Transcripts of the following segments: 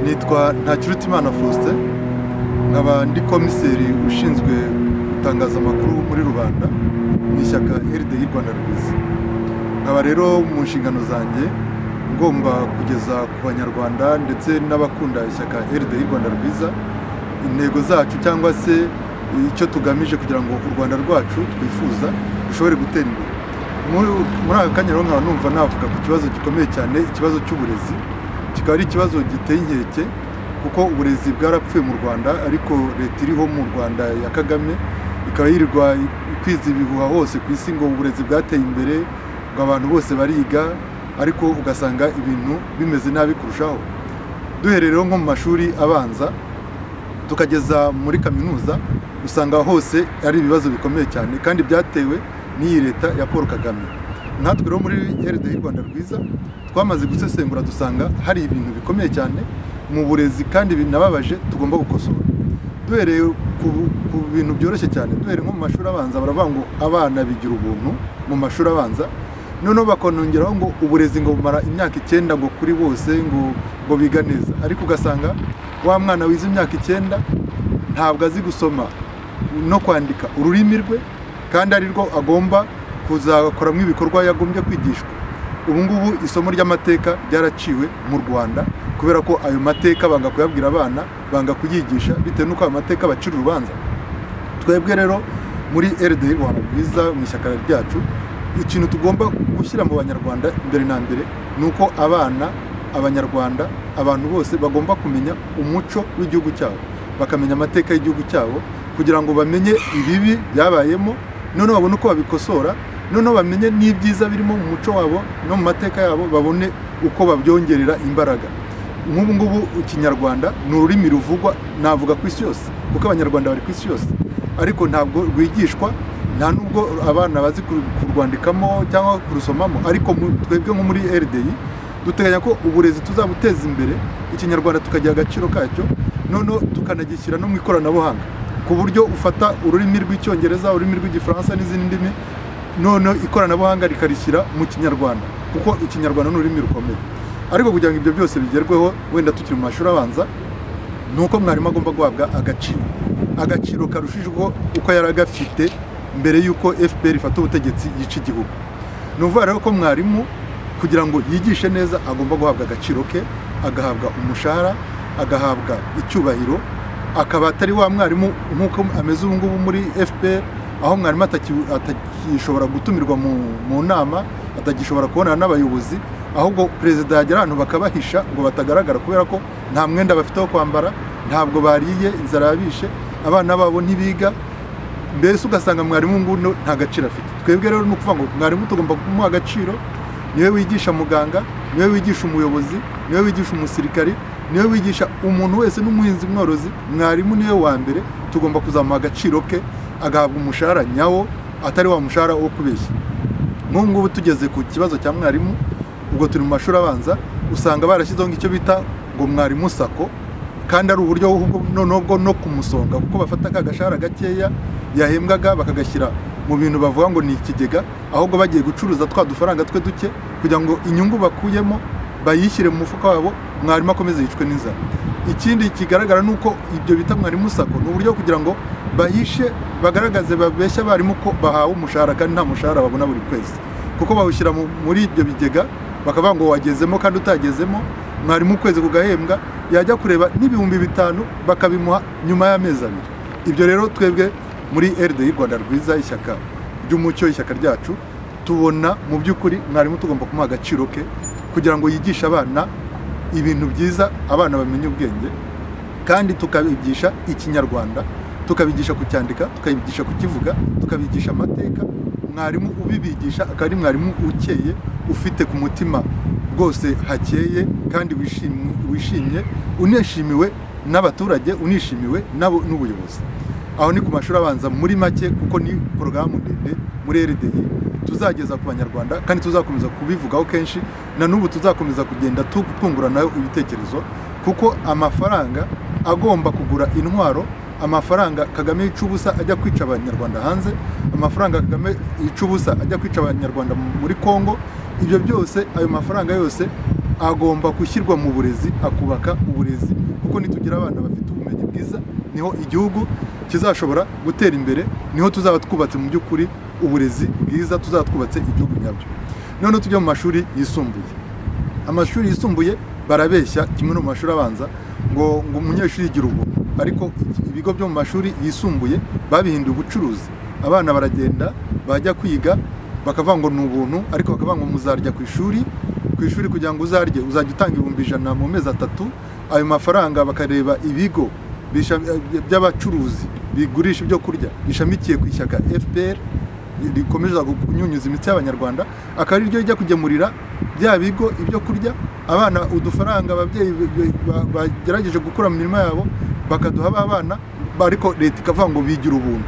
Nitwa Ntakirutimana Faustin, nkaba ndi komiseri ushinzwe gutangaza amakuru muri rubanda mu ishyaka RDI Rwanda Rwiza. Nkaba rero mu nshingano zanjye ngomba kugeza ku banyarwanda ndetse n'abakunda ishyaka RDI Rwanda Rwiza intego zacu cyangwa se icyo tugamije kugira ngo u Rwanda rwacu twifuza rushobore gutera imbere. Muri aka kanya rero nkaba numva navuga ku kibazo gikomeye cyane, ikibazo cy'uburezi. Kikaba ari ikibazo giteye inkeke kuko uburezi bwarapfuye mu Rwanda, ariko leta iriho mu Rwanda ya Kagame ikaba yirirwa ikwiza ibihuha hose ku isi ngo uburezi bwateye imbere, ngo abantu bose bariga, ariko ugasanga ibintu bimeze nabi kurushaho. Duhereye rero nko mu mashuri abanza tukageza muri kaminuza, usanga hose ari ibibazo bikomeye cyane kandi byatewe n'iyi leta ya Paul Kagame. Natwe rero muri RDI Rwanda Rwiza twamaze gusesengura dusanga hari ibintu bikomeye cyane mu burezi kandi binababaje tugomba gukosora. Duhereye ku bintu byoroshye cyane, duhereye nko mu mashuri abanza, baravuga ngo abana bigira ubuntu mu mashuri abanza, noneho bakonongeraho ngo uburezi ngo bumara imyaka 9 ngo kuri bose ngo biga neza, ariko ugasanga wa mwana wize imyaka 9 ntabwo azi gusoma no kwandika ururimi rwe, kandi ari rwo agomba kuzakoramo ibikorwa yagombye kwigishwa. Ubu ngubu isomo ry'amateka ryaraciwe mu Rwanda kubera ko ayo mateka banga kuyabwira abana, banga kuyigisha bitewe n'uko ayo mateka bacira urubanza. Twebwe rero muri RDI Rwanda Rwiza mu ishyaka ryacu, ikintu tugomba gushyira mu banyarwanda mbere na mbere ni uko abana, abanyarwanda, abantu bose bagomba kumenya umuco w'igihugu cyabo, bakamenya amateka y'igihugu cyabo kugira ngo bamenye ibibi byabayemo, noneho babone uko babikosora, noneho bamenye n'ibyiza birimo mu muco wabo no mu mateka yabo, babone uko babyongerera imbaraga. Nk'ubu ngubu ikinyarwanda ni ururimi ruvugwa navuga ku isi yose, kuko abanyarwanda bari ku isi yose, ariko ntabwo rwigishwa, nta nubwo abana bazi kurwandikamo cyangwa kurusomamo. Ariko twebwe nko muri RDI duteganya ko uburezi tuzabuteza imbere, ikinyarwanda tukagira agaciro kacyo, noneho tukanagishyira no mu ikoranabuhanga, ku buryo ufata ururimi rw'icyongereza, ururimi rw'igifaransa n'izindi ndimi, noneho ikoranabuhanga rikarishyira mu kinyarwanda, kuko ikinyarwanda ni ururimi rukomeye. Ariko kugira ngo ibyo byose bigerweho, wenda tukiri mu mashuri abanza, ni uko mwarimu agomba guhabwa agaciro, agaciro karushijeho uko yari agafite mbere y'uko FPR ifata ubutegetsi yica igihugu. Ni ukuvuga rero ko mwarimu kugira ngo yigishe neza agomba guhabwa agaciro ke, agahabwa umushahara, agahabwa icyubahiro, akaba atari wa mwarimu nk'uko ameze ubu ngubu muri FPR, aho mwarimu atakishobora gutumirwa mu nama, atagishobora kubonana n'abayobozi, ahubwo perezida yagera ahantu bakabahisha ngo batagaragara kubera ko nta mwenda bafite wo kwambara, ntabwo bariye, inzara yabishe, abana babo ntibiga, mbese ugasanga mwarimu nguno nta gaciro afite. Twebwe rero ni ukuvuga ngo mwarimu tugomba kumuha agaciro, niwe wigisha muganga, niwe wigisha umuyobozi, niwe wigisha umusirikari, niwe wigisha umuntu wese n'umuhinzi mworozi. Mwarimu niwe wa mbere tugomba kuzamuha agaciro ke, agahabwa umushahara nyawo, atari wa mushahara wo kubeshya. Nk'ubu ngubu tugeze ku kibazo cya mwarimu, ubwo turi mu mashuri abanza, usanga barashyizeho icyo bita ngo mwarimu sako, kandi ari uburyo noneho bwo no kumusonga, kuko bafata ka gashahara gakeya yahembwaga bakagashyira mu bintu bavuga ngo ni ikigega, ahubwo bagiye gucuruza twa dufaranga twe duke kugira ngo inyungu bakuyemo bayishyire mu mufuka wabo, mwarimu akomeze yicwe n'inzara. Ikindi kigaragara ni uko ibyo bita mwarimu sako ni uburyo kugira ngo bahishe, bagaragaze, babeshye abarimu ko bahawe umushahara kandi nta mushahara babona buri kwezi, kuko bawushyira muri ibyo bigega bakavuga ngo wagezemo kandi utagezemo. Mwarimu ukwezi kugahembwa, yajya kureba n'5,000 bakabimuha nyuma y'amezi 2. Ibyo rero twebwe muri RDI Rwanda Rwiza, ishyaka ry'umucyo, ishyaka ryacu, tubona mu by'ukuri mwarimu tugomba kumuha agaciro ke kugira ngo yigishe abana ibintu byiza, abana bamenye ubwenge, kandi tukabigisha ikinyarwanda, tukabigisha kucyandika, tukabigisha kukivuga, tukabigisha amateka. Mwarimu ubibigisha akaba ari mwarimu ukeye, ufite ku mutima rwose hakeye kandi wishimye, unishimiwe n'abaturage, unishimiwe n'ubuyobozi. Aho ni ku mashuri abanza muri make, kuko ni porogaramu ndende muri RDI tuzageza ku banyarwanda, kandi tuzakomeza kubivugaho kenshi, na n'ubu tuzakomeza kugenda twungurana ibitekerezo, kuko amafaranga agomba kugura intwaro, amafaranga Kagame yica ubusa ajya kwica abanyarwanda hanze, amafaranga Kagame yica ubusa ajya kwica abanyarwanda muri Kongo, ibyo byose ayo mafaranga yose Agomba gushyirwa mu burezi, akubaka uburezi, kuko nitugira abana bafite ubumenyi bwiza niho igihugu kizashobora gutera imbere, niho tuzaba twubatse mu by'ukuri uburezi bwiza, tuzaba twubatse igihugu nyabyo. Noneho tujya mu mashuri yisumbuye. Amashuri yisumbuye barabeshya kimwe no mu mashuri abanza ngo umunyeshuri yigira ubuntu, ariko ibigo byo mu mashuri yisumbuye babihinduye ubucuruzi. Abana baragenda bajya kwiga bakavuga ngo ni ubuntu, ariko bakavuga ngo muzarya ku ishuri, ku ishuri kugira ngo uzarye uzajya utanga 100,000 mu mezi 3. Ayo mafaranga bakareba ibigo by'abacuruzi bigurisha ibyo kurya bishamikiye ku ishyaka FPR rikomeza kunyunyuza imitsi y'abanyarwanda, akaba ari ryo rijya kugemurira bya bigo ibyo kurya abana. Udufaranga ababyeyi bagerageje gukura mu mirima yabo bakaduha abana, ariko leta ikavuga ngo bigira ubuntu.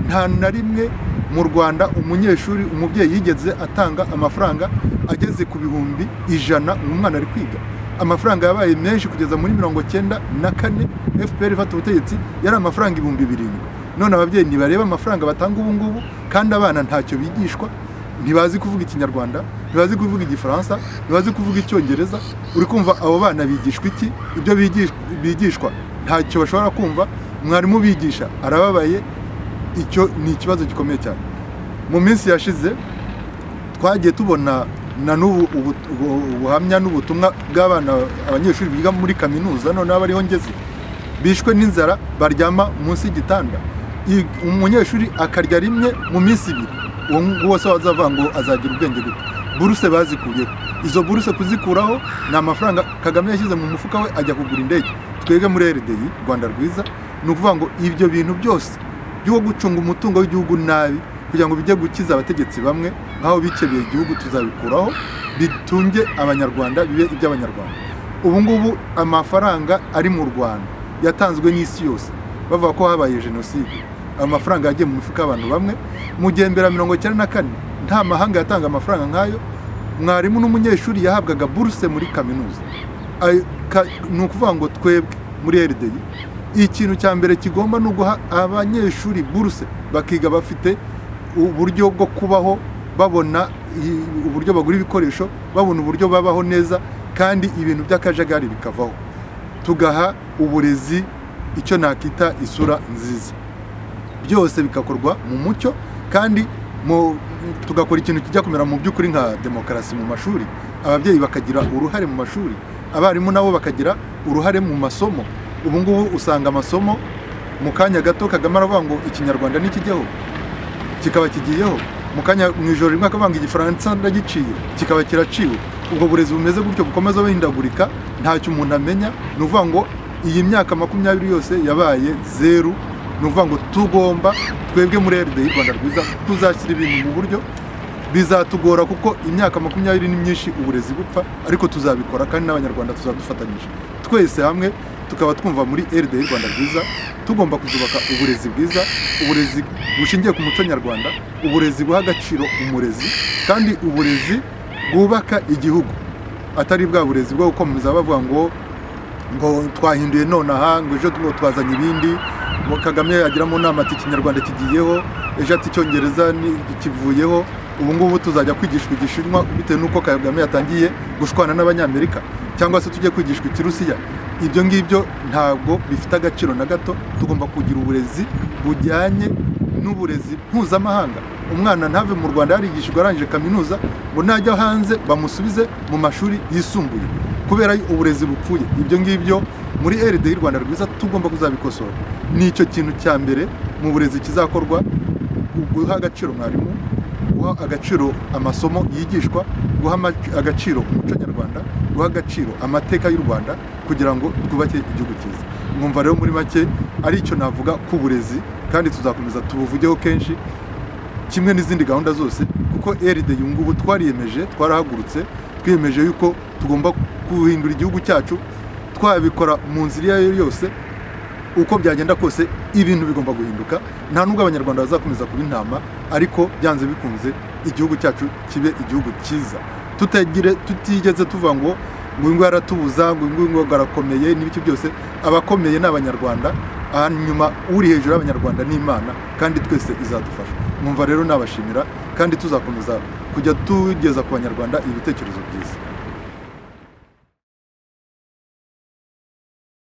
Nta na rimwe mu Rwanda umunyeshuri umubyeyi yigeze atanga amafaranga ageze ku 100,000 umwana ari kwiga. Amafaranga yabaye menshi kugeza muri 94 FPR ifata ubutegetsi yari amafaranga 7,000. None ababyeyi ntibareba amafaranga batanga ubu ngubu, kandi abana ntacyo bigishwa, ntibazi kuvuga ikinyarwanda, ntibazi kuvuga igifaransa, ntibazi kuvuga icyongereza. Uri kumva abo bana bigishwa iki? Ibyo bigishwa ntacyo bashobora kumva, mwarimu bigisha arababaye. Icyo ni ikibazo gikomeye cyane. Mu minsi yashize twagiye tubona na n'ubu ubuhamya n'ubutumwa bw'abana, abanyeshuri biga muri kaminuza none abariho ngeze, bishwe n'inzara, baryama munsi y'igitanda. Umunyeshuri akarya rimwe mu minsi 2, uwo nguwo se wazavuga ngo azagira ubwenge gute? Buruse bazikuyeho. Izo buruse kuzikuraho ni amafaranga Kagame yashyize mu mufuka we ajya kugura indege. Twebwe muri RDI Rwanda Rwiza ni ukuvuga ngo ibyo bintu byose byo gucunga umutungo w'igihugu nabi kugira ngo bijye gukiza abategetsi bamwe nkaho bikebeye igihugu, tuzabikuraho bitunge abanyarwanda, bibe iby'abanyarwanda. Ubu ngubu amafaranga ari mu Rwanda yatanzwe n'isi yose bavuga ko habaye jenoside, amafaranga yagiye mu mifuka y'abantu bamwe. Mu gihe mbere 94 nta mahanga yatanga amafaranga nkayo, mwarimu n'umunyeshuri yahabwaga buruse muri kaminuza. Ni ukuvuga ngo twebwe muri RDI ikintu cya mbere kigomba no guha abanyeshuri buruse, bakiga bafite uburyo bwo kubaho, babona uburyo bagura ibikoresho, babona uburyo babaho neza, kandi ibintu by'akajagari bikavaho. Tugaha uburezi icyo nakita isura nziza, byose bikakorwa mu mucyo, kandi tugakora ikintu kijya kumera mu by'ukuri nka demokarasi mu mashuri. Ababyeyi bakagira uruhare mu mashuri, abarimu nabo bakagira uruhare mu masomo. Ubu ngubu usanga amasomo mu kanya gato Kagame aravuga ngo ikinyarwanda nikijyeho, kikaba kigiyeho. Mu kanya mu ijoro rimwe akavuga ngo igifaransa ndagiciye, kikaba kiraciwe. Ubwo burezi bumeze gutyo bukomeza buhindagurika, ntacyo umuntu amenya. Ni ukuvuga ngo iyi myaka 20 yose yabaye zeru. Ni ukuvuga ngo tugomba twebwe muri RDI Rwanda Rwiza tuzashyira ibintu mu buryo. Bizatugora kuko imyaka 20 ni myinshi uburezi bupfa, ariko tuzabikora kandi n'abanyarwanda tuzadufatanyije twese hamwe, tukaba twumva muri RDI Rwanda Rwiza tugomba kuzubaka uburezi bwiza, uburezi bushingiye ku muco nyarwanda, uburezi buha agaciro umurezi, kandi uburezi bwubaka igihugu, atari bwa burezi bwo gukomeza bavuga ngo twahinduye nonaha, ngo ejo twazanye ibindi. Ngo Kagame agira mu nama ati ikinyarwanda kigiyeho, ejo ati icyongereza kivuyeho. Ubu ngubu tuzajya kwigishwa igishinwa bitewe n'uko Kagame yatangiye gushwana n'abanyamerika, cyangwa se tujye kwigishwa ikirusiya. Ibyo ngibyo ntabwo bifite agaciro na gato. Tugomba kugira uburezi bujyanye n'uburezi mpuzamahanga. Umwana ntave mu Rwanda yarigishijwe arangije kaminuza ngo najya hanze bamusubize mu mashuri yisumbuye kubera uburezi bupfuye. Ibyo ngibyo muri RDI Rwanda Rwiza tugomba kuzabikosora. Nicyo kintu cya mbere mu burezi kizakorwa, guha agaciro mwarimu, guha agaciro amasomo yigishwa, guha agaciro umuco nyarwanda, guha agaciro amateka y'u Rwanda, kugira ngo twubake igihugu cyiza. Mwumva rero muri make ari icyo navuga ku burezi, kandi tuzakomeza tubuvugeho kenshi kimwe n'izindi gahunda zose, kuko RDI ngubu twariyemeje, twarahagurutse, twiyemeje yuko tugomba guhindura igihugu cyacu, twabikora mu nzira iyo ari yo yose, uko byagenda kose ibintu bigomba guhinduka. Nta nubwo abanyarwanda bazakomeza kuba intama, ariko byanze bikunze igihugu cyacu kibe igihugu cyiza, tutigeze tuvuga ngo ngo yaratubuza, ngo ngo arakomeye n'ibiki byose. Abakomeye ni abanyarwanda, hanyuma uri hejuru y'abanyarwanda ni Imana, kandi twese izadufasha. Mwumva rero nabashimira, kandi tuzakomeza kujya tugeza ku banyarwanda ibitekerezo byiza.